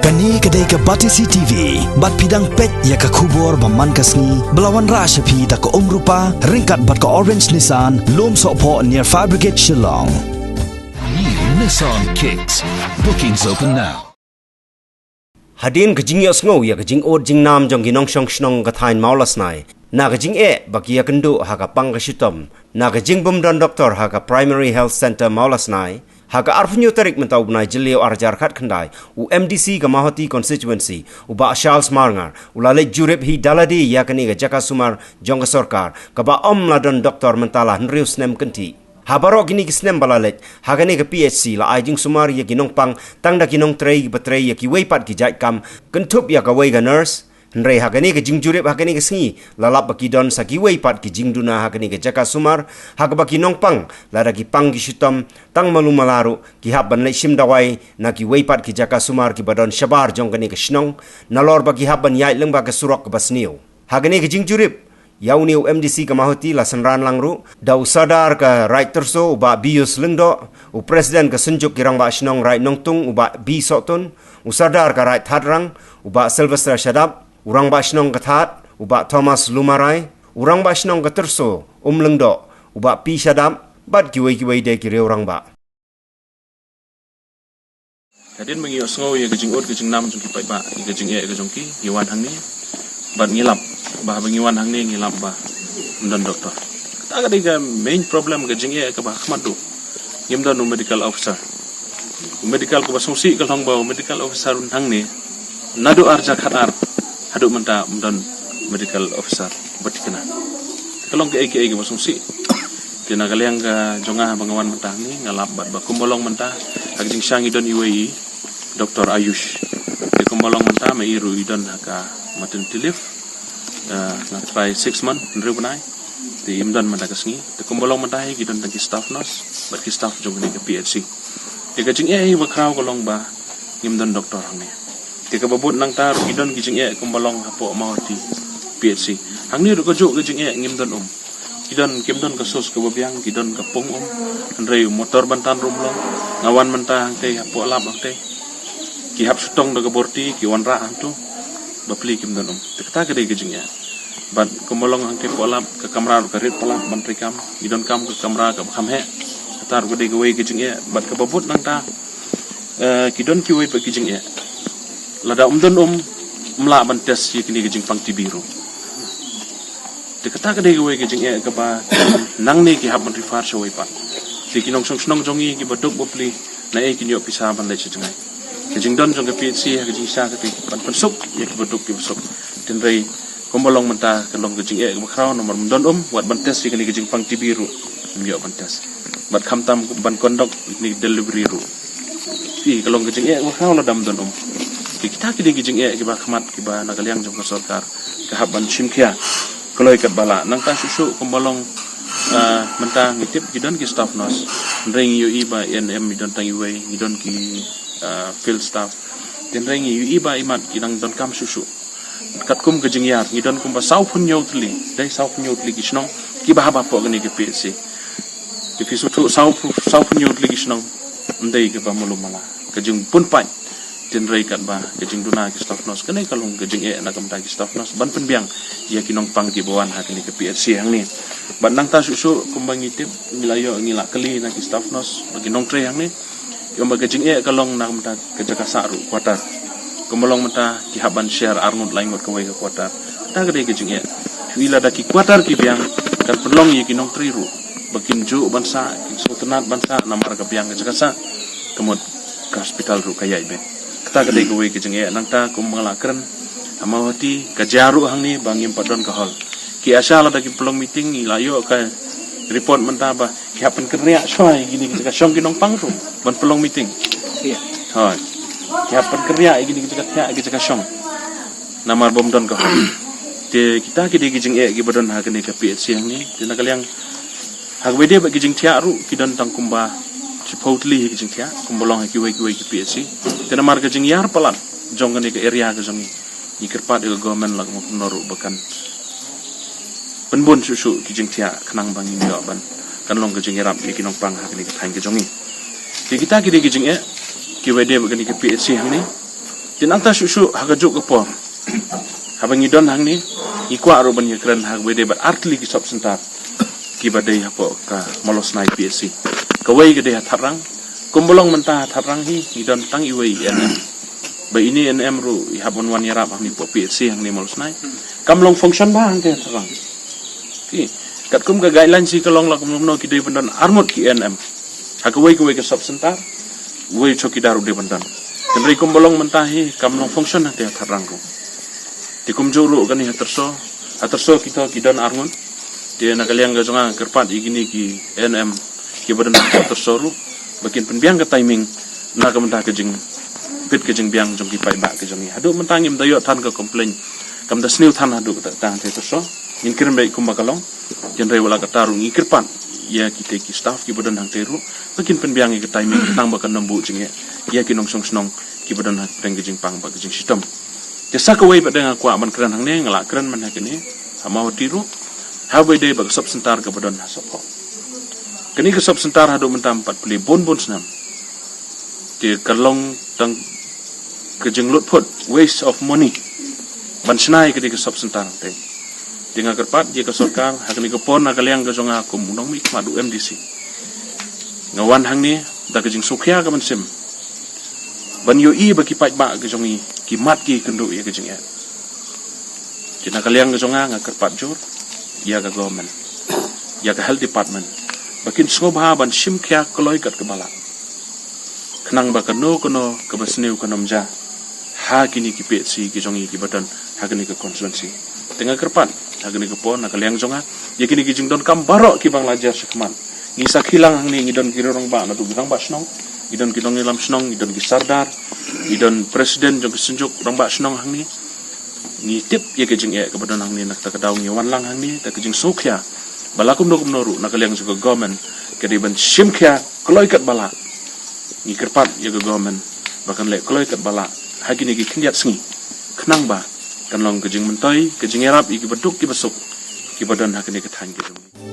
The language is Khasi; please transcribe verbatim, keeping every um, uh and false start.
Kane ka dei ka Batesi T V, bad phi dang peit ïa ka khubor ba man ka sngi, ba la wanrah sha phi da ka Umrupa, ryngkat bad ka Orange Nissan, Lumsohphoh near Fire Brigade Shillong. New Nissan Kicks. Bookings open now. Hadien ka jingïohsngew ïa ka jingud jingnam jong ki nongshong shnong ka thaiñ Mawlasnai na ka jingeh ba ki ïakynduh ha ka pang ka shitom na ka jingbym don doktor ha ka Primary Health Centre Mawlasnai, ha ka arphew tarik mynta u bnai Jylliew arhajar khatkhyndai, u M D C ka Mawhati Constituency, u Bah Charles Marngar, u la leit jurip hi da lade ïa kane ka jaka sumar jong ka sorkar, kaba ym la don doktor mynta la hynriew snem kynthih. Ha baroh kine ki snem ba la leit, ha kane ka P H C la ai jingsumar ïa ki nongpang tang da ki nongtrei kiba trei ïa kiwei pat ki jait kam, kynthup ïa kawei ka nurse. Hynrei ha kane ka jingjurip ha kane ka sngi, la lap ba ki don sa kiwei pat ki jingduna ha kane ka jaka sumar, ha kaba ki nongpang, lada ki pang ki shitom tang malu mala ruh, ki hap ban leit shim dawai na kiwei pat ki jaka sumar kiba don shabar jong kane ka shnong, nalor ba ki hap ban ïaid lyngba ka surok kaba sniew. Ha kane ka jingjurip, ïa une u M D C ka Mawhati la synran lang ruh da u Sordar ka Raid Tyrso, u Bah Bius Lyngdoh, u President ka Synjuk ki Rangbah Shnong Raid Nongtung, u Bah B Sohtun, u Sordar ka Raid Thadrang, u Bah Sylvester Shadap, u Rangbah Shnong ka Thad, u Bah Thomas Lumarai, u Rangbah Shnong ka Tyrso, Um Lyngdoh, u Bah P Shadap, bad kiwei kiwei de ki riew rangbah. Hadien ba ngi ïohsngew ïa ka jingud ka jingnam jong ki paidbah, ïa ka jingeh ka jong ki, ngi wan hangne. Bad ngi lap, ba haba ngi wan hangne ngi lap ba ym don doktor. Kata ka dei ka main problem, ka jingeh kaba ha khmat duh. Ngim don u medical officer. U medical kaba sngewsih ka long ba u medical officer un hangne, naduh arhajar khatar haduh mynta ym don medical officer ba thikna. Ka long kaei kaei kaba sngewsih. Te na ka liang ka jong nga ba nga wan mynta hangne, nga lap bad ba kumba long mynta, ha ka jingshisha ngi don iwei i Doctor Ayush. Te kumba long mynta ma i ruh i don ha ka maternity leave. Eh, nga try six month, hynriew bnai. Te im don mynta ka sngi. Te kumba long mynta hi ki don tang ki staff nurse bad ki staff jong kane ka P H C. Te ka jingeh hi ba khraw ka long ba ngim don doktor hangne. Te kaba bud nangta ruh ki don ki jingeh kumba long hapoh Mawhati P H C. Hangne ruh kajuh ka jingeh, ngim don um. Ki don, kim don ka source kaba biang, ki don ka pung um. Hynrei u motor ban tan ruh ym long. Nga wan mynta hangtei hapoh lap hangtei. Ki hap shu tong da ka borti, ki wanrah hangto. Bapli kim don um. Te kata ka dei ka jingeh. Bad kumba long hangtei hapoh lap, ka kamra ruh ka rit palat ban trei kam. Ngi donkam ka kamra kaba kham heh. Kata ruh ka dei kawei ka jingeh. Bad kaba bud nangta, eh, ki don kiwei pat ki jingeh. Lada ym don um, ym lah ban test ïa kine ki jingpang T B ruh. Te kata ka dei kawei ka jingeh kaba nangne ki hap ban refer shawei pat. Te ki nongshong shnong jong ngi kiba duk bapli, naei kin ïoh pisa ban leit sha jngai? Ka jingdon jong ka P H C ha ka jingshisha ka dei ban pynsuk ïa kiba duk kiba suk. Hynrei kumba long mynta ka long ka jingeh kaba khraw namar ym don um, wat ban test ïa kane ka jingpang T B ruh ym ïoh ban test. Bad khamtam ban conduct ïa kane ka delivery ruh. Te ka long ka jingeh kaba khraw lada ym don um. Te kita ki dei ki jingeh kiba khmat kiba na ka liang jong ka sorkar ka hap ban shim khia kloi katba lah. Nangta shuh shuh kumba long, ah, mynta ngi tip ki don ki staff nurse. Hynrei ngi ïohi ba A N M ngi don tang iwei, ngi don ki, ah, field staff. Hynrei ngi ïohi ba imat ki dang donkam shuh shuh. Katkum ka jingïar, ngi don kumba sawphew hynñiew tylli, dei sawphew hynñiew tylli ki shnong kiba hap hapoh kane ka P H C. Te phi sngewthuh sawphew, sawphew hynñiew tylli ki shnong, ym dei kaba malu mala. Ka jingpun paid, hynrei katba ka jingduna ki staff nurse, kane ka long ka jingeh na ka bynta ki staff nurse ban pynbiang ïa ki nongpang kiba wan ha kane ka P H C hangne. Bad nangta shuh shuh kumba ngi tip, ngi la ïoh, ngi la kylli na ki staff nurse bad ki nongtrei hangne. Kumba ka jingeh ka long na ka bynta ka jaka sah ruh, quarter. Kumba long mynta ki hap ban share arngut laingut kawei ka quarter. Kata ka dei ka jingeh. Shuh ïa lada ki quarter ki biang, kan pynlong ïa ki nongtrei ruh ba kin juh ban sah, kin sngewtynnat ban sah namar ka biang ka jaka sah. Ka mut ka hospital ruh ka ïaid beit. Kata ka dei kawei ka jingeh. Nangta kumba nga la kren, ha Mawhati ka jia ruh hangne ba ngim pat don ka hall. Ki ASHA lada ki pynlong meeting, ngi la ïoh ka report mynta ba ki hap pynkynriah shuwa ïa kine ki jaka shong ki nongpang ruh ban pynlong meeting. Hooid. Ki hap pynkynriah ïa kine ki jaka thiah, ïa ki jaka shong. Namar ba ym don ka hall. Te kita ki dei ki jingeh kiba don ha kane ka P H C hangne. Te na ka liang ha kaba ïadei bad ki jingthiah ruh ki don tang kumba shiphew tylli ki jingthiah kumba long ha kiwei kiwei ki P H C. Te namar ka jingïar palat jong kane ka area ka jong ngi, ngi kyrpad ïa ka government la kumno ruh ba kan pynbun shuh shuh ki jingthiah khnang ba ngin ïoh ban kan long ka jingïarap ïa ki nongpang ha kane ka thaiñ ka jong ngi. Te kita ki dei ki jingeh kiba ïadei bad kane ka P H C hangne. Te nangta shuh shuh ha kajuh ka por, haba ngi don hangne, ngi kwah ruh ban ïakren ha kaba ïadei bad artylli ki sub center kiba dei hapoh ka Mawlawsnai P H C. Kawei ka dei ha Thadrang. Kumba long mynta ha Thadrang hi ngi don tang iwei i A N M. Ba ine i A N M ruh i hap ban wan ïarap hangne hapoh P H C hangne Mawlawsnai. Kam long function bha hangtei ha Thadrang. Ki, katkum ka guideline shi ka long la kumno kumno ki dei ban don arngut ki A N M ha kawei kawei ka sub center, uwei u chowkidar u dei ban don. Hynrei kumba long mynta hi kam long function hangtei ha Thadrang ruh. Te kumjuh ruh kane ha Tyrso, ha Tyrso kita ki don arngut. Te na ka liang ka jong nga nga kyrpad ïa kine ki A N M kiba don ha Tyrso ruh ba kin pynbiang ka timing na ka bynta ka jingpeit ka jingbiang jong ki paidbah ka jong ngi. Haduh mynta ngim da ïoh than ka complain, kam da sniew than haduh katta katta hangtei ha Tyrso. Ngin kren beit kumba ka long. Hynrei wat la katta ruh ngi kyrpad ïa kitei ki staff kiba don hangtei ruh ba kin pynbiang ïa ka timing tang ba kan ym buh jingeh ïa ki nongshong shnong kiba don hapdeng ka jingpang bad ka jingshitom. Te sa kawei pat de nga kwah ban kren hangne, nga la kren mynne ha kane ha Mawhati ruh, ha kaba ïadei bad ka sub center kaba don ha Sohphoh. Kane ka sub center haduh mynta ym pat plie bun bun snem. Te ka long tang ka jinglut phut, waste of money, ban shna ïa kane ka sub center hangtei. Te nga kyrpad ïa ka sorkar ha kane ka por na ka liang ka jong nga kum u nongmihkhmat u M D C, nga wan hangne da ka jingsngewkhia ka mynsiem ban ïohi ba ki paidbah ka jong ngi ki mad ki kynduh ïa ka jingeh. Te na ka liang ka jong nga nga kyrpad jur ïa ka government, ïa ka health department ba kin sngewbha ban shim khia kloi katba lah, khnang ba kano kano kaba sniew kan ym jia ha kine ki P H C ki jong ngi kiba don ha kane ka constituency. Te nga kyrpad ha kane ka por na ka liang jong nga ïa kine ki jingdonkam baroh kiba nga la jer shakhmat. Ngi sakhi lang hangne, ngi don ki rangbah naduh ki rangbah shnong, ngi don ki nongïalam shnong, ngi don ki sordar, ngi don president jong ki synjuk rangbah shnong hangne. Ngi tip ïa ka jingeh kaba don hangne, na kata ka daw ngi wan lang hangne da ka jingsngewkhia ba la kumno kumno ruh na ka liang jong ka government ka dei ban shim khia kloi katba lah. Ngi kyrpad ïa ka government ba kan leh kloi katba lah ha kine ki khyndiat sngi, khnang ba kan long ka jingmyntoi, ka jingïarap ïa kiba duk kiba suk kiba don ha kane ka thaiñ ka jong ngi.